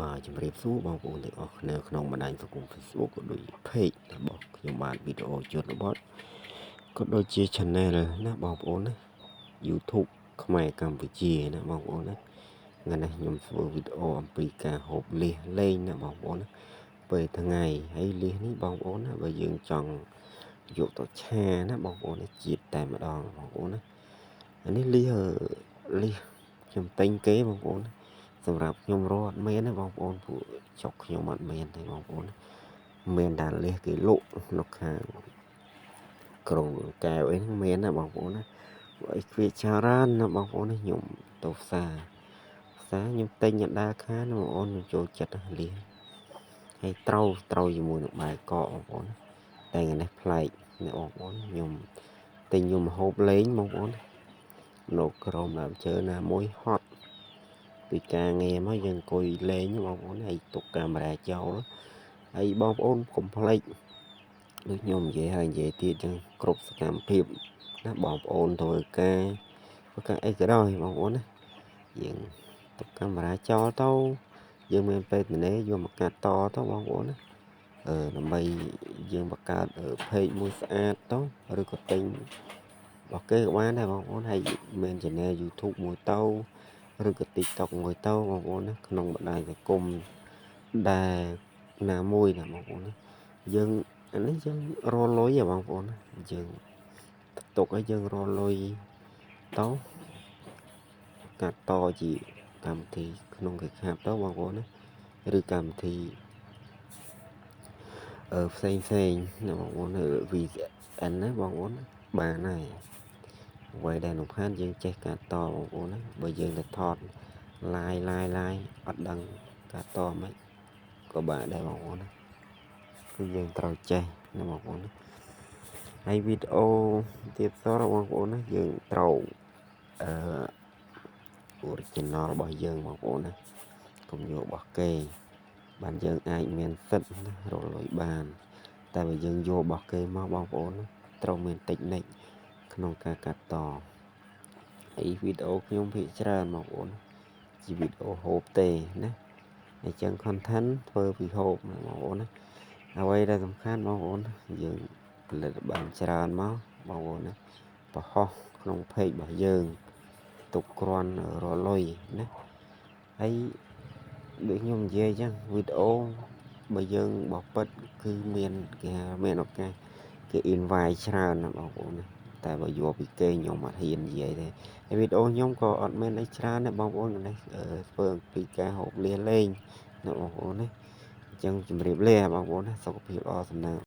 បាទជម្រាបសួរបងប្អូនទាំងអស់គ្នាក្នុងបណ្ដាញសង្គម Facebook ក៏ដូចជា Page របស់ខ្ញុំបាទវីដេអូជនបទក៏ដូចជា Channel ណាបងប្អូនណា YouTube ខ្មែរកម្ពុជាណាបងប្អូនណាថ្ងៃនេះខ្ញុំធ្វើវីដេអូអំពីការហូបលៀសលេងណាបងប្អូនណាពេលថ្ងៃហើយលៀសនេះបងប្អូនណាបើយើងចង់យកទៅឆាណាបងប្អូនណាជាតិតែម្ដងបងប្អូនណាអានេះលៀសលៀសខ្ញុំទិញគេបងប្អូនណាសម្រាប់ខ្ញុំរកអត់មានទេបងប្អូនពួកចុកខ្ញុំអត់មានទេបងប្អូនមានតែលៀសគេលក់នៅខាងក្រុងកែវអីហ្នឹងមានណាបងប្អូនណាអីគ្វាច្រើនណាបងប្អូនណាខ្ញុំទៅផ្សារផ្សារខ្ញុំទិញអត់ដើរខានបងប្អូនខ្ញុំចូលចិត្តលៀសហើយត្រូវត្រូវជាមួយនឹងបាយកកបងប្អូនតែថ្ងៃនេះប្លែកណាបងប្អូនខ្ញុំទិញខ្ញុំហូបលេងបងប្អូននៅក្រោមដើមឈើណាមួយហត់ពីការងារមកយើងអង្គុយលេងបងប្អូនហើយទុកកាមេរ៉ាចោលហើយបងប្អូនកុំភ្លេចដូចខ្ញុំនិយាយហើយនិយាយទៀតចឹងគ្រប់សកម្មភាពណាបងប្អូនធ្វើការធ្វើការអីក៏ដោយបងប្អូនណាយើងទុកកាមេរ៉ាចោលទៅយើងមានពេលទំនេរយកមកកាត់តទៅបងប្អូនណាអឺដើម្បីយើងបង្កើត page មួយស្អាតទៅឬក៏ទិញរបស់គេក៏បានដែរបងប្អូនហើយមាន channel YouTube មួយទៅឬក៏ TikTok មួយទៅបងប្អូនណាក្នុងបណ្ដាញសង្គមដែលណាមួយណាបងប្អូនណាយើងអានេះយើងរកលុយហ៎បងប្អូនណាយើងទុកឲ្យយើងរកលុយទៅកាត់តជាកម្មវិធីក្នុងគេខាប់ទៅបងប្អូនណាឬកម្មវិធីអឺផ្សេងផ្សេងណាបងប្អូន VN ណាបងប្អូនបានហើយអ្វីដែលសំខាន់យើងចេះកាត់តបងប្អូនណាបើយើងទៅថត live live live អត់ដឹងកាត់តមិនក៏បានដែរបងប្អូនណាគឺយើងត្រូវចេះណាបងប្អូនណាហើយវីដេអូទៀតសរបងប្អូនណាយើងត្រូវអឺ original របស់យើងបងប្អូនណាកុំយករបស់គេបានយើងអាចមានសិទ្ធិណារកលុយបានតែបើយើងយករបស់គេមកបងប្អូនណាត្រូវមានតិចនិចក្នុងការកាត់តហើយវីដេអូខ្ញុំភាគច្រើនបងប្អូនជាវីដេអូហូបទេណាអញ្ចឹង content ធ្វើពីហូបណាបងប្អូនណាអ្វីដែលសំខាន់បងប្អូនយើងផលិតបានច្រើនមកបងប្អូនណាបង្ហោះក្នុង page របស់យើងទុកគ្រាន់រលុយណាហើយដូចខ្ញុំនិយាយអញ្ចឹងវីដេអូបើយើងបោះពិតគឺមានគេហៅមានឱកាសគេ invite ច្រើនណាបងប្អូនណាតែបើយកពីគេខ្ញុំអត់ហ៊ាននិយាយទេហើយវីដេអូខ្ញុំក៏អត់មានអីច្រើនដែរបងប្អូននេះធ្វើអំពីការហូបលៀសលេងណាបងប្អូនណាអញ្ចឹងជម្រាបលាបងប្អូនណាសុខភាពល្អសំណាង។